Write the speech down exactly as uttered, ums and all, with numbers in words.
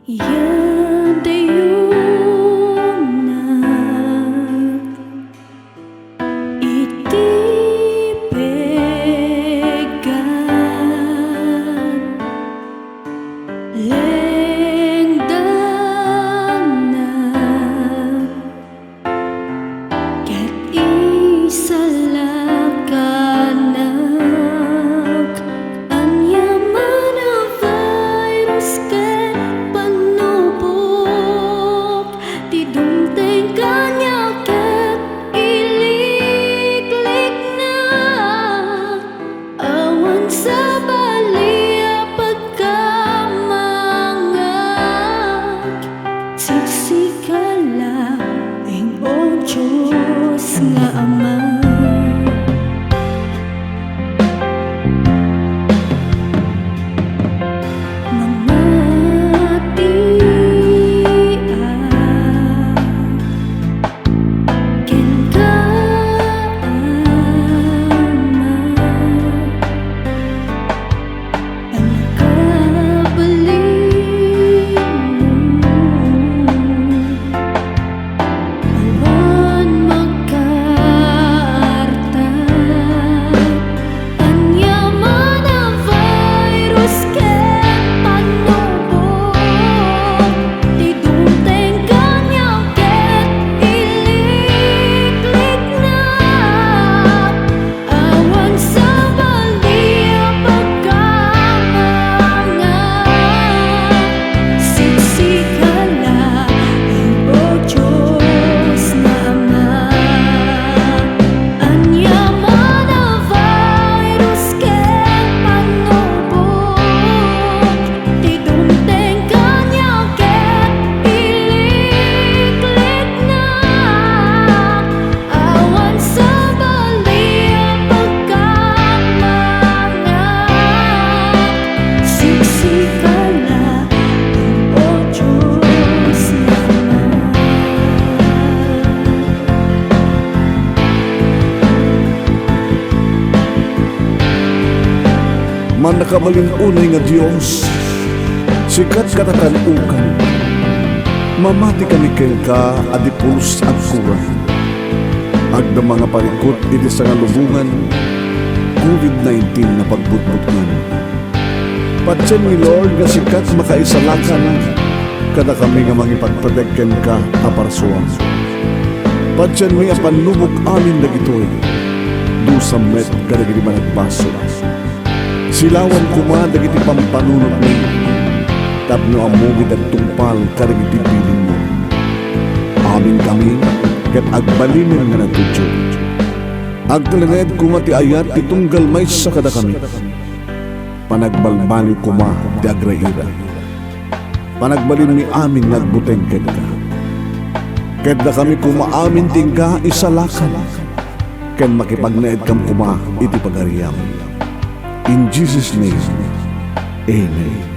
Yadayona iti peggat, lengdana ket isalakanak. Ania man a virus ken panubok ti dumteng kaniak ket ilikliknak. Awan sabali a pagkamangak, siksika laeng, O Dios nga Ama. Mamatiak kenka, Ama, a nakabalinmo. Awan makaarta. Ania man a virus ken panubok, ti dumteng kaniak ket ilikliknak. Awan sabali a pagkamangak, siksika laeng, O Dios nga Ama. Ania man a virus ken panubok, ti dumteng kaniak ket ilikliknak. Awan sabali a pagkamangak, siksika laeng, O Dios nga Ama. Mannakabalin unay nga Dios, sika ti katan-okan. Mamatikami kenka a di pulos agkuray. Agdama nga parikut iti sangalubongan, covid nineteen nga pagbutbutngan. Patienmi, Lord, nga sika ti makaisalakan kadakami nga mangipagpateg kenka a parsuam. Patienmi a pannubok amin dagitoy. Dusam met kadagiti managbasol. Silawan koma dagiti pampanunotmi tapno ammom iti agtungpal kadagiti bilinmo. Aminkami ket agbalinen nga natudyo. Agtalinaed koma ti ayat ti tunggal maysa kadakami. Panagbalbaliw koma ti agraira. Panagbalinmi amin nga agbuteng kenka. Ket dakami koma amin ti inka isalakan, ken makipagnaedkam koma iti pagariam. In Jesus' name, amen.